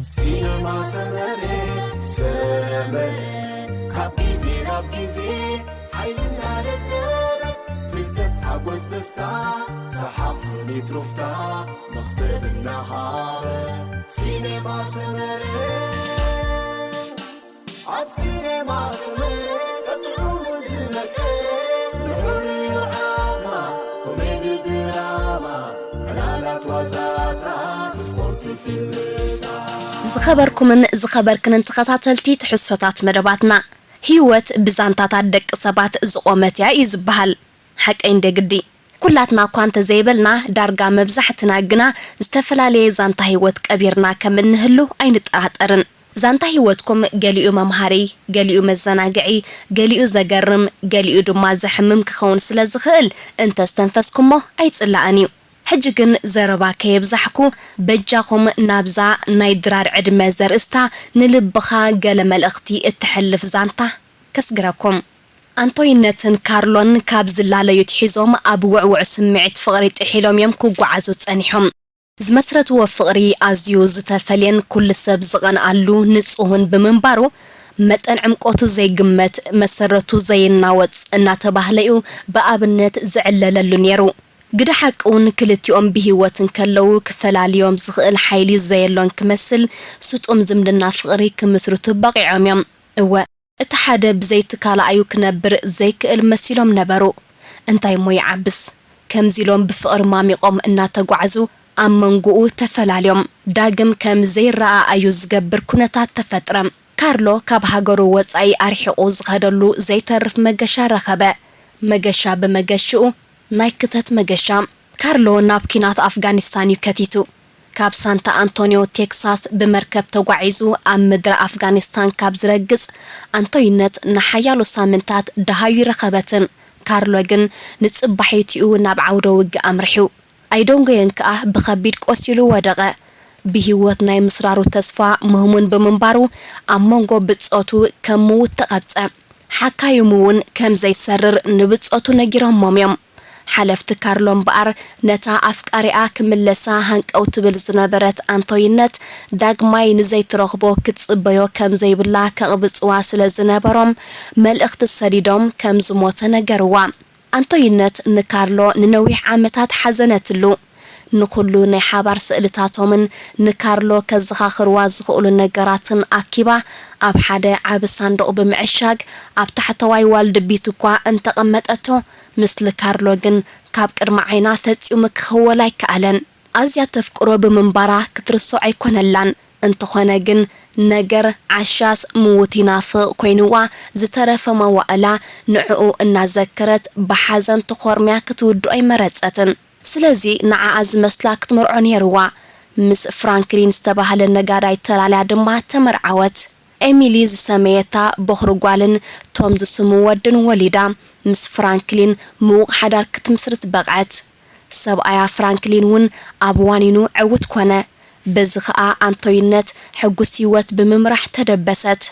ሲነማ ሰመረ፣ ሰመረ፣ ካብ ግዜ ናብ ግዜ ሓይልና ለበበ፣ ፍልጠት፣ ሓጎስ፣ ደስታ፣ ሰሓቕ፣ ስኒት፣ ሩፍታ፣ መኽሰብ እናሃበ። ሲነማ ሰመረ፣ ኣብ ሲነማ ሰመረ፣ ጥዑሙ ዝመቀረ፣ ንዑ ንዩ ዓማ፣ ኮሜዲ፣ ድራማ፣ ዕላላት፣ ዋዛታት፣ ስፖርት፣ ፊልምታት። ዝኸበርኩምን ዝኸበርክንን ተኸታተልቲ ትሕዝቶታት መደባትና፣ ህይወት ብዛንታታት ደቂ ሰባት ዝቖመት እያ እዩ ዝበሃል። ሓቀይ እንደ ግዲ። ኩላትና እኳ እንተዘይበልና፣ ዳርጋ መብዛሕትና ግና ዝተፈላለየ ዛንታ ህይወት ቀቢርና ከም እንህሉ ኣይንጠራጠርን። ዛንታ ህይወትኩም ገሊኡ መምሃሪ፣ ገሊኡ መዘናግዒ፣ ገሊኡ ዘገርም፣ ገሊኡ ድማ ዘሕምም ክኸውን ስለ ዝኽእል፣ እንተስተንፈስኩሞ ኣይጽላእን እዩ። ሕጂ ግን ዘረባ ከየብዛሕኩ፣ በጃኹም ናብዛ ናይ ድራር ዕድመ ዘርእስታ ንልብኻ ገለ መልእኽቲ እተሕልፍ ዛንታ ከስግረኩም። ኣንቶይነትን ካርሎን ካብ ዝላለዩ ኣትሒዞም ኣብ ውዕዉዕ ስምዒት ፍቕሪ ጥሒሎም እዮም ክጓዓዙ ጸኒሖም። ዝመስረትዎ ፍቕሪ ኣዝዩ ዝተፈልየን ኩሉ ሰብ ዝቐንኣሉ ንጹህን ብምንባሩ፣ መጠን ዕምቆቱ ዘይግመት፣ መሰረቱ ዘይናወጽ እናተባህለ'ዩ ብኣብነት ዝዕለለሉ ነይሩ። ግደ ሓቂ እውን ክልቲኦም ብህይወት እንከለዉ ክፈላልዮም ዝኽእል ሓይሊ ዘየሎን ክመስል ስጡም ዝምድና ፍቕሪ ክምስርቱ በቒዖም እዮም። እወ፣ እቲ ሓደ ብዘይቲ ካልኣዩ ክነብር ዘይክእል መሲሎም ነበሩ። እንታይ እሞ ይዓብስ፣ ከምዚ ኢሎም ብፍቕሪ ማሚቖም እናተጓዕዙ ኣብ መንጎኡ ተፈላልዮም። ዳግም ከም ዘይረኣኣዩ ዝገብር ኩነታት ተፈጥረ። ካርሎ ካብ ሃገሩ ወጻኢ ኣርሒቑ ዝኸደሉ ዘይተርፍ መገሻ ረኸበ። መገሻ ብመገሽኡ ናይ ክተት መገሻ። ካርሎ ናብ ኲናት ኣፍጋኒስታን እዩ ከቲቱ። ካብ ሳንታ ኣንቶኒዮ ቴክሳስ ብመርከብ ተጓዒዙ ኣብ ምድሪ ኣፍጋኒስታን ካብ ዝረግጽ ኣንቶይነት ንሓያሎ ሳምንታት ደሃዩ ይረኸበትን። ካርሎ ግን ንጽባሒትኡ ናብ ዓውደ ውግእ ኣምሪሑ። ኣይደንጎየን ከኣ ብኸቢድ ቆሲሉ ወደቐ። ብህይወት ናይ ምስራሩ ተስፋ ምህሙን ብምንባሩ ኣብ መንጎ ብጾቱ ከም ምዉት ተቐብጸ። ሓካይሙ እውን ከም ዘይሰርር ንብጾቱ ነጊሮሞም እዮም። ሓለፍቲ ካርሎ እምበኣር ነታ ኣፍቃሪኣ ክምለሳ ሃንቀው ትብል ዝነበረት ኣንቶይነት ዳግማይ ንዘይትረኽቦ ክትጽበዮ ከም ዘይብላ ከቕብጽዋ ስለ ዝነበሮም መልእኽቲ ሰዲዶም ከም ዝሞተ ነገርዋ። ኣንቶይነት ንካርሎ ንነዊሕ ዓመታት ሓዘነትሉ። ንኹሉ ናይ ሓባር ስእልታቶምን ንካርሎ ከዘኻኽርዋ ዝኽእሉ ነገራትን ኣኪባ ኣብ ሓደ ዓቢ ሳንዱቕ ብምዕሻግ ኣብ ታሕተዋይ ዋልድቢት እኳ እንተቐመጠቶ፣ ምስሊ ካርሎ ግን ካብ ቅድሚ ዓይና ፈጺሙ ክኽወል ኣይከኣለን። ኣዝያ ተፍቅሮ ብምንባራ ክትርስዖ ኣይኮነላን። እንተኾነ ግን ነገር ዓሻስ ምዉት ይናፍቕ ኮይንዋ ዝተረፈ መዋእላ ንዕኡ እናዘከረት ብሓዘን ተኾርምያ ክትውድኦ ኣይመረጸትን። ስለዚ ንዓኣ ዝመስላ ክትምርዖ ነይርዋ። ምስ ፍራንክሊን ዝተባህለ ነጋዳይ ተላልያ ድማ ተመርዓወት። ኤሚሊ ዝሰመየታ ቦኽሪ ጓልን ቶም ዝስሙ ወድን ወሊዳ ምስ ፍራንክሊን ምዉቕ ሓዳር ክትምስርት በቕዐት። ሰብኣያ ፍራንክሊን እውን ኣብ ዋኒኑ ዕዉት ኮነ። በዚ ኸኣ ኣንቶይነት ሕጉስ ህይወት ብምምራሕ ተደበሰት።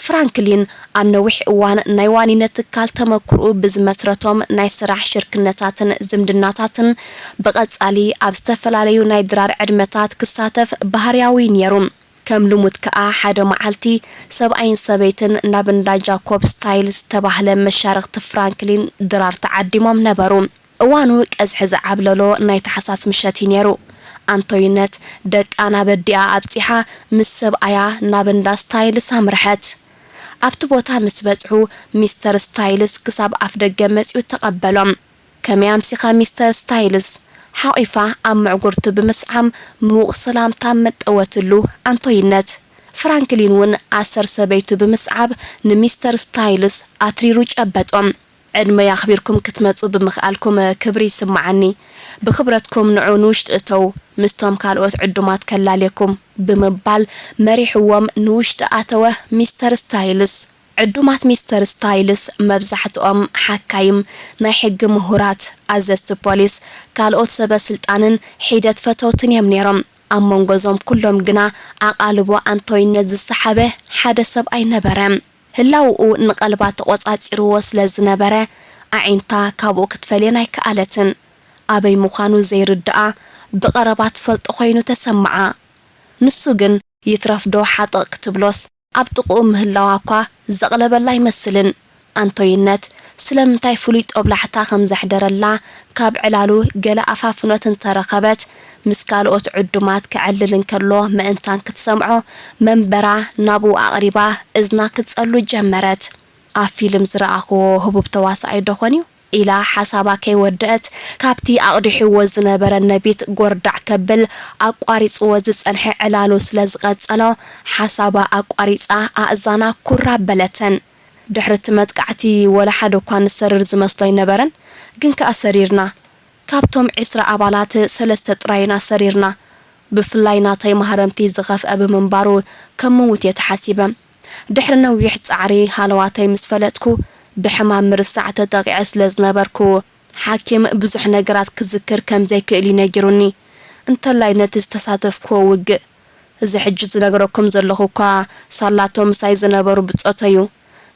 ፍራንክሊን ኣብ ነዊሕ እዋን ናይ ዋኒነት ትካል ተመክሮኡ ብዝመስረቶም ናይ ስራሕ ሽርክነታትን ዝምድናታትን ብቐጻሊ ኣብ ዝተፈላለዩ ናይ ድራር ዕድመታት ክሳተፍ ባህርያዊ ነይሩ። ከም ልሙድ ከኣ ሓደ መዓልቲ ሰብኣይን ሰበይትን ናብ እንዳ ጃኮብ ስታይልስ ዝተባህለ መሻርኽቲ ፍራንክሊን ድራር ተዓዲሞም ነበሩ። እዋኑ ቀዝሒ ዝዓብለሎ ናይ ታሕሳስ ምሸት እዩ ነይሩ። ኣንቶይነት ደቃ ናብ ኣዲኣ ኣብጺሓ ምስ ሰብኣያ ናብ እንዳ ስታይልስ ኣምርሐት። ኣብቲ ቦታ ምስ በጽሑ ሚስተር ስታይልስ ክሳብ ኣፍ ደገ መጺኡ ተቐበሎም። ከመይ ኣምሲኻ ሚስተር ስታይልስ? ሓቒፋ ኣብ ምዕጉርቱ ብምስዓም ምዉቕ ሰላምታ መጠወትሉ ኣንቶይነት። ፍራንክሊን እውን ኣሰር ሰበይቱ ብምስዓብ ንሚስተር ስታይልስ ኣትሪሩ ጨበጦም። ዕድመይ ኣኽቢርኩም ክትመጹ ብምኽኣልኩም ክብሪ ይስምዓኒ። ብኽብረትኩም ንዑ ንውሽጢ እተዉ፣ ምስቶም ካልኦት ዕዱማት ከላልየኩም ብምባል መሪሕዎም ንውሽጢ ኣተወ ሚስተር ስታይልስ። ዕዱማት ሚስተር ስታይልስ መብዛሕትኦም ሓካይም፣ ናይ ሕጊ ምሁራት፣ ኣዘዝቲ ፖሊስ፣ ካልኦት ሰበ ስልጣንን ሒደት ፈተውትን እዮም ነይሮም። ኣብ መንጎ እዞም ኩሎም ግና ኣቓልቦ ኣንቶይነት ዝሰሓበ ሓደ ሰብኣይ ነበረ። ህላውኡ ንቐልባ ተቖጻጺርዎ ስለ ዝነበረ ኣዒንታ ካብኡ ክትፈልየን ኣይከኣለትን። ኣበይ ምዃኑ ዘይርድኣ ብቐረባ ትፈልጦ ኮይኑ ተሰምዓ። ንሱ ግን ይትረፍዶ ሓጠቕ ክትብሎስ ኣብ ጥቕኡ ምህላዋ እኳ ዘቕለበላ ኣይመስልን። ኣንቶይነት ስለምንታይ ፍሉይ ጦብላሕታ ከም ዘሕደረላ ካብ ዕላሉ ገለ ኣፋፍኖት እንተረኸበት፣ ምስ ካልኦት ዕዱማት ከዕልል እንከሎ ምእንታን ክትሰምዖ መንበራ ናብኡ ኣቕሪባ እዝና ክትጸሉ ጀመረት። ኣብ ፊልም ዝረኣኽዎ ህቡብ ተዋሳኣይ ዶ ኾን እዩ? ኢላ ሓሳባ ከይወደአት ካብቲ ኣቕዲሕዎ ዝነበረ ነቢት ጎርዳዕ ከብል ኣቋሪጽዎ ዝጸንሐ ዕላሉ ስለ ዝቐጸሎ ሓሳባ ኣቋሪጻ ኣእዛና ኩር ኣበለተን። ድሕሪ እቲ መጥቃዕቲ ወላ ሓደ እኳ ንሰርር ዝመስሎ ኣይነበረን፣ ግን ከኣ ሰሪርና። ካብቶም ዕስራ ኣባላት ሰለስተ ጥራይ ኢና ሰሪርና። ብፍላይ ናተይ ማህረምቲ ዝኸፍአ ብምንባሩ ከም ምዉት እየ ተሓሲበ። ድሕሪ ነዊሕ ጻዕሪ ሃለዋተይ ምስ ፈለጥኩ፣ ብሕማም ምርሳዕ ተጠቒዐ ስለ ዝነበርኩ፣ ሓኪም ብዙሕ ነገራት ክዝክር ከም ዘይክእል እዩ ነጊሩኒ። እንተላይ ነቲ ዝተሳተፍኩዎ ውግእ። እዚ ሕጂ ዝነግረኩም ዘለኹ እኳ ሳላቶ ምሳይ ዝነበሩ ብጾተይ እዩ።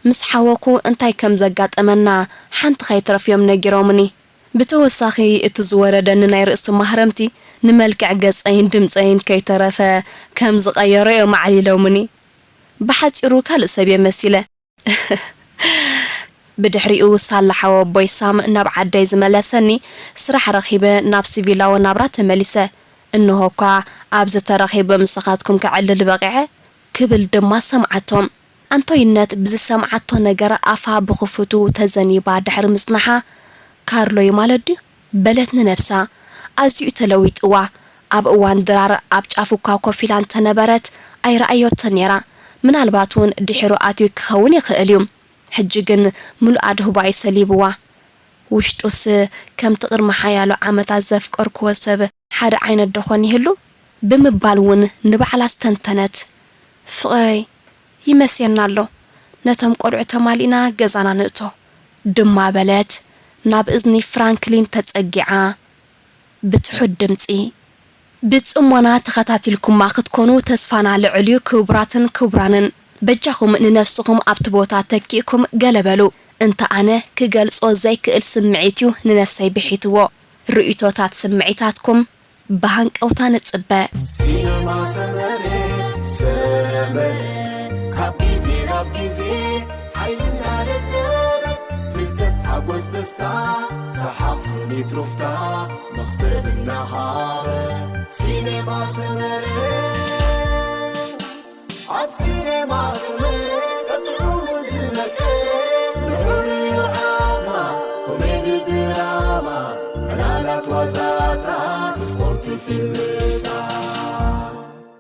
ምስ ሓወኹ እንታይ ከም ዘጋጠመና ሓንቲ ከይትረፍ እዮም ነጊሮምኒ። ብተወሳኺ እቲ ዝወረደኒ ናይ ርእሲ ማህረምቲ ንመልክዕ ገጸይን ድምጸይን ከይተረፈ ከም ዝቐየሮ እዮም ኣዕሊሎምኒ። ብሓጺሩ ካልእ ሰብ እየ መሲለ። ብድሕሪኡ ሳላ ሓወቦይ ሳም ናብ ዓደይ ዝመለሰኒ፣ ስራሕ ረኺበ ናብ ሲቪላዊ ናብራ ተመሊሰ። እንሆ እኳ ኣብዚ ተረኺበ ምሳኻትኩም ክዕልል በቒዐ። ክብል ድማ ሰምዓቶ። ኣንቶይነት ብዝሰምዓቶ ነገር ኣፋ ብኽፉቱ ተዘኒባ ድሕሪ ምጽናሓ፣ ካርሎ እዩ ማለት ድዩ? በለት ንነብሳ። ኣዝዩ እዩ ተለዊጥዋ። ኣብ እዋን ድራር ኣብ ጫፍ እኳ ኮፍ ኢላ እንተነበረት ኣይረኣዮቶን ነይራ። ምናልባት እውን ድሒሩ ኣትዩ ክኸውን ይኽእል እዩ። ሕጂ ግን ምሉእ ኣድህቦኣ እዩ ሰሊብዋ። ውሽጡስ ከምቲ ቅድሚ ሓያሎ ዓመታት ዘፍቀርክዎ ሰብ ሓደ ዓይነት ዶ ኾን ይህሉ? ብምባል እውን ንባዕላ ኣስተንተነት። ፍቕረይ፣ ይመስየና ኣሎ። ነቶም ቆልዑ ተማሊእና ገዛና ንእቶ። ድማ በለት ናብ እዝኒ ፍራንክሊን ተጸጊዓ ብትሑት ድምጺ። ብጽሞና ተኸታቲልኩማ ክትኮኑ ተስፋና ልዑል እዩ ክቡራትን ክቡራንን። በጃኹም ንነብስኹም ኣብቲ ቦታ ተኪእኩም ገለ በሉ። እንተ ኣነ ክገልጾ ዘይክእል ስምዒት እዩ ንነፍሰይ ብሒትዎ። ርእይቶታት ስምዒታትኩም ብሃንቀውታ ንጽበ። ሲነማ ሰመረ ሰመረ ካብ ግዜ ናብ ግዜ ሓይልና ደለበ ፍልጠት ሓጎስ ደስታ ሰሓቕ ስኒት ሩፍታ መኽሰብ እናሃበ ሲነማ ሰመረ ኣብ ሲነማ ሰመረ ቀጥዑ ዝመቀ ንዑ ዓማ ኮሜዲ ድራማ ዕላላት ዋዛታት ስፖርት ፊልምታት